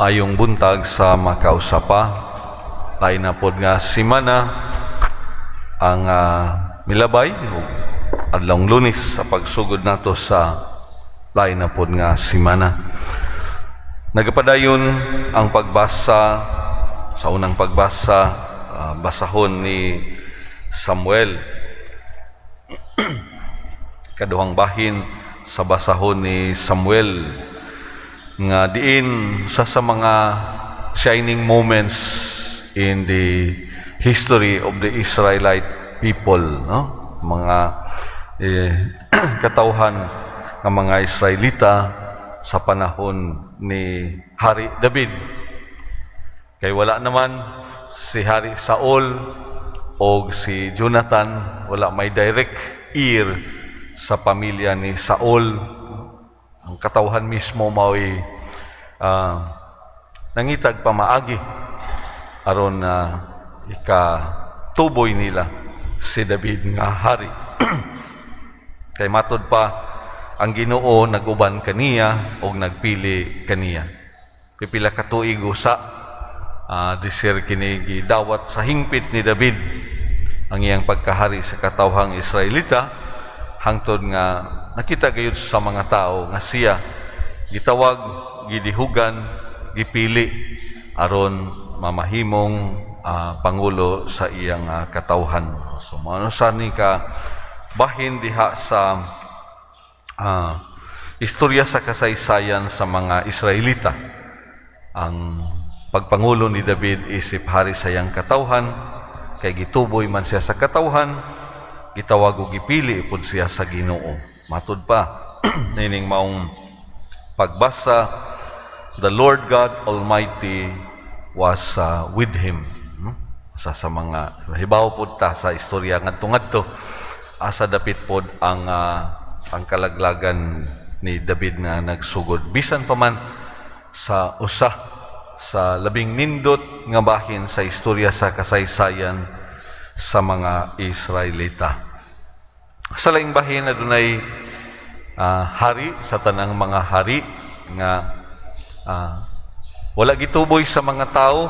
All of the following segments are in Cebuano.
Maayong buntag sa makausapa. Lain na pod nga simana ang milabay ug adlawng Lunes sa pagsugod nato sa lain na pod nga simana. Nagapadayon ang pagbasa sa unang pagbasa, basahon ni Samuel. Kaduhang bahin sa basahon ni Samuel nga diin sa mga shining moments in the history of the Israelite people, no, mga katawhan ng mga Israelita sa panahon ni Hari David, kay wala naman si Hari Saul o si Jonathan, wala may direct heir sa pamilya ni Saul. Ang katawhan mismo mao'y nangitag pamaagi aron na ikatuboy nila si David nga hari. Kay matod pa, ang Ginoo naguban kaniya og nagpili kaniya. Pipila ka tuig usa disir kini gidawat sa hingpit ni David ang iyang pagkahari sa katawhang Israelita, hangtod nga nakita gayud sa mga tao nga siya gitawag, gidihugan, gipili aron mamahimong pangulo sa iyang katawhan. So mao sa ni ka bahin diha sa istorya sa kasaysayan sa mga Israelita. Ang pagpangulo ni David isip hari sa iyang katawhan, kay gituboy man siya sa katawhan, gitawag og gipili pud siya sa Ginoo. Matud pa nining maong pagbasa, the Lord God Almighty was with him. No? Sa mga hibaw pod ta sa istorya ngadto-ngadto, asa dapit pod ang kalaglagan ni David nga nagsugod, bisan pa man sa usa sa labing nindot nga bahin sa istorya sa kasaysayan sa mga Israelita. Sa laing bahin, adunay hari sa tanang mga hari nga wala gituboy sa mga tao,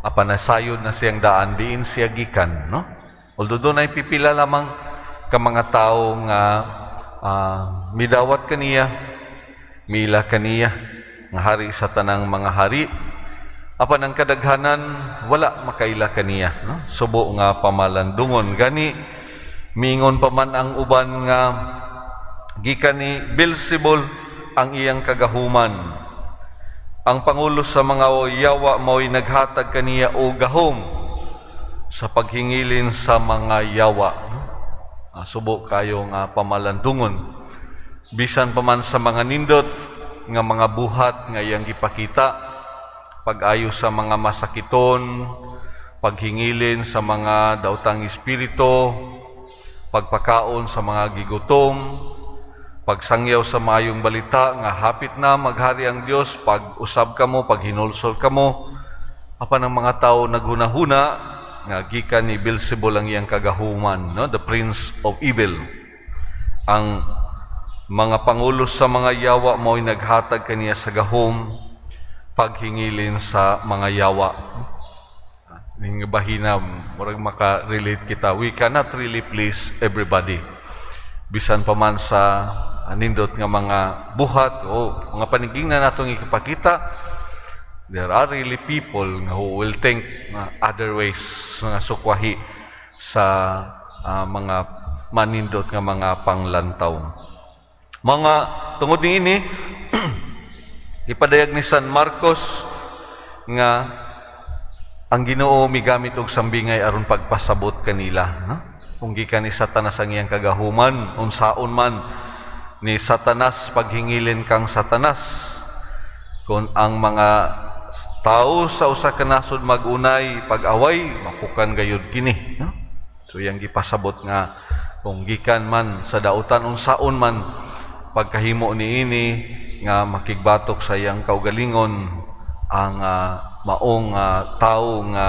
apan nasayod na siyang daan diin siya gikan, no? Although dunay pipila lamang ka mga tao nga midawat kaniya, mila kaniya nga hari sa tanang mga hari, apan ang kadaghanan wala makaila kaniya, no? Subo nga pamalandungon gani, mingon pa man ang uban nga gikan ni Beelzebul ang iyang kagahuman. Ang pangulo sa mga yawa mao'y naghatag kaniya og gahom sa paghingilin sa mga yawa. Subo kayo nga pamalandungon. Bisan pa man sa mga nindot nga mga buhat nga iyang gipakita, pag-ayo sa mga masakiton, paghingilin sa mga daotang espiritu, pagpakaon sa mga gigutom, pagsangyaw sa maayong balita nga hapit na maghari ang Dios, pag-usab kamo, paghinulsol kamo, apan ang mga tao naghunahuna nga gikan ni Beelzebul ang iyang kagahuman, no? The prince of evil. Ang mga pangulo sa mga yawa mao'y naghatag kaniya sa gahom paghingilin sa mga yawa. Ning bahina, murag maka-relate kita. We cannot really please everybody. Bisan pa man sa nindot nga mga buhat o mga panigingnan natong ipakita, there are really people nga who will think other ways nga sukwahi sa mga manindot nga mga panglantaw. Mga tungod niini, ipadayag ni San Marcos nga ang Ginoo migamit og sambingay aron pagpasabot kanila, no? Kung gikan ni Satanas ang iyang kagahuman, unsaon man ni Satanas paghingilin kang Satanas? Kung ang mga tao sa usa ka nasod mag-unay pag-away, mapukan gayud kini, no? So iyang gipasabot nga kung gikan man sa dautan, unsaon man pagkahimo niini nga makigbatok sa iyang kaugalingon ang maong tawo nga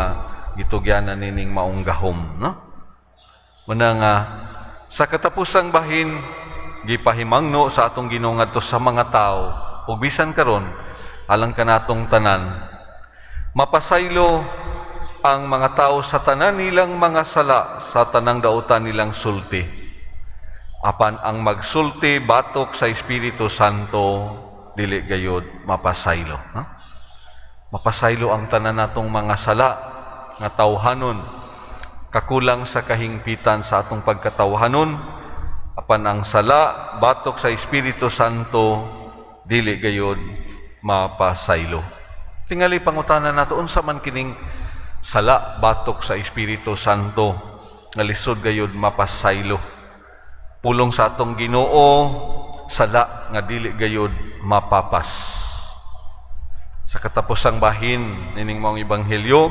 gitugyanan nining maong gahom, no? Muna nga sa katapusang bahin, gipahimangno sa atong Ginoo ngadto sa mga tao ug bisan karon. alang kanatong tanan. Mapasaylo ang mga tao sa tanan nilang mga sala, sa tanang dautan nilang sulti. Apan ang magsulti batok sa Espiritu Santo, dili gayod mapasaylo. No? Mapasaylo ang tanan natong mga sala nga tawhanon, kakulang sa kahingpitan sa atong pagkatawhanon, apan ang sala batok sa Espiritu Santo, dili gayod mapasaylo. Tingali pangutana nato, unsa man kining sala batok sa Espiritu Santo nga lisod gayod mapasaylo? Pulong sa atong Ginoo, sala nga dili gayod mapapas. Sa katapusang bahin nining maong ebanghelyo,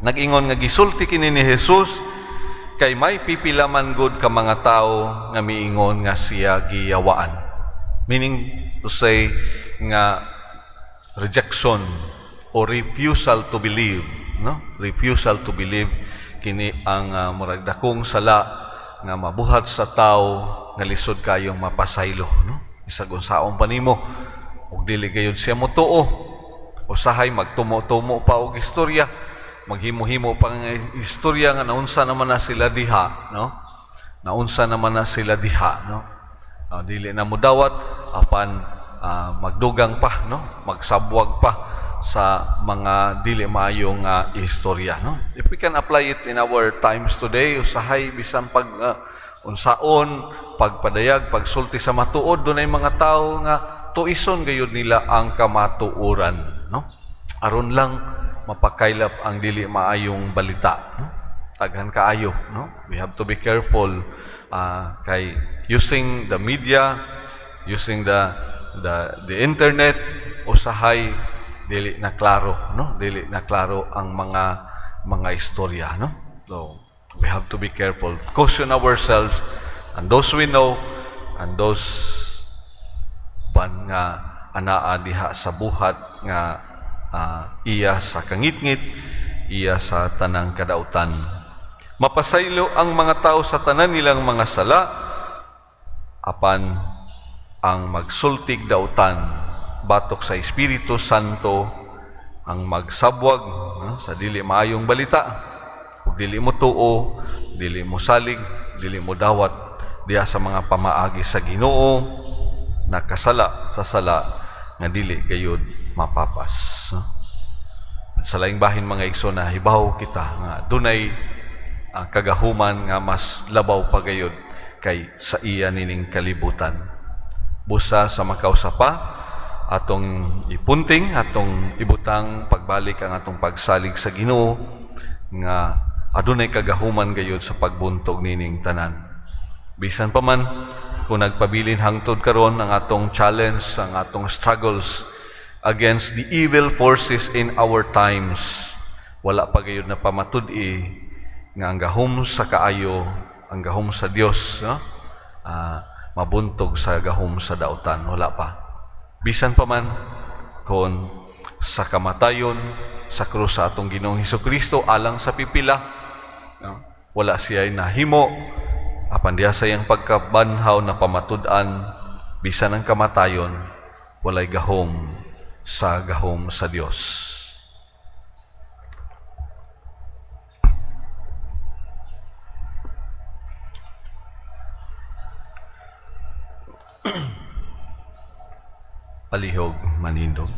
nag-ingon nga gisulti kini ni Jesus kay may pipila man gud ka mga tawo nga miingon nga siya giyawaan. Meaning to say nga rejection or refusal to believe, no? Refusal to believe, kini ang murag dakong sala nga mabuhat sa tao nga lisod kayong mapasaylo, no? Bisag unsaon pa nimo ug dili gayud siya motuo, usahay magtumo-tumo pa og istorya, maghimo-himo pa nga istorya nga naunsa naman na sila diha, no? Naunsa naman na sila diha, no? Dili na modawat, apan magdugang pa, no? Magsabwag pa sa mga dili maayong istorya, no? If we can apply it in our times today, usahay bisan pag unsaon pagpadayag, pagsulti sa matuod, dunay mga tawo nga tuison gayud nila ang kamatuoran, no? Aron lang mapakaylap ang dili maayong balita, no? Daghan kaayo, no? We have to be careful kay using the media, using the internet, usahay dili na klaro, no? Dili na klaro ang mga istorya, no? So we have to be careful, caution ourselves and those we know and those ban nga anaa diha sa buhat nga iya sa kangitngit, iya sa tanang kadautan. Mapasaylo ang mga tao sa tanan nilang mga sala, apan ang magsultig dautan batok sa Espiritu Santo, ang magsabwag, no, sa dili maayong balita ug dili mo tuo, dili mo salig, dili mo dawat diha sa mga pamaagi sa Ginoo, nakasala sa sala nga dili gayud mapapas. No? Sa laing bahin, mga igsoon, na hibaw kita nga dunay ang kagahuman nga mas labaw pa gayud kay sa iya nining kalibutan. Busa sa makausa pa, atong ipunting, atong ibutang pagbalik ang atong pagsalig sa Ginoo nga adunay kagahuman gayud sa pagbuntog nining tanan. Bisan pa man kung nagpabilin hangtod karon ang atong challenge, ang atong struggles against the evil forces in our times, wala pa gayud na pamatud-i nga ang gahom sa kaayo, ang gahom sa Dios, no? Mabuntog sa gahom sa dautan, wala pa. Bisan pa man kon sa kamatayon sa krus sa atong Ginoong Hesukristo alang sa pipila, no? Wala siya nahimo, apan diha sa iyang pagkabanhaw na pamatud-an bisan ang kamatayon walay gahom sa gahom sa Dios. Palihog manindog.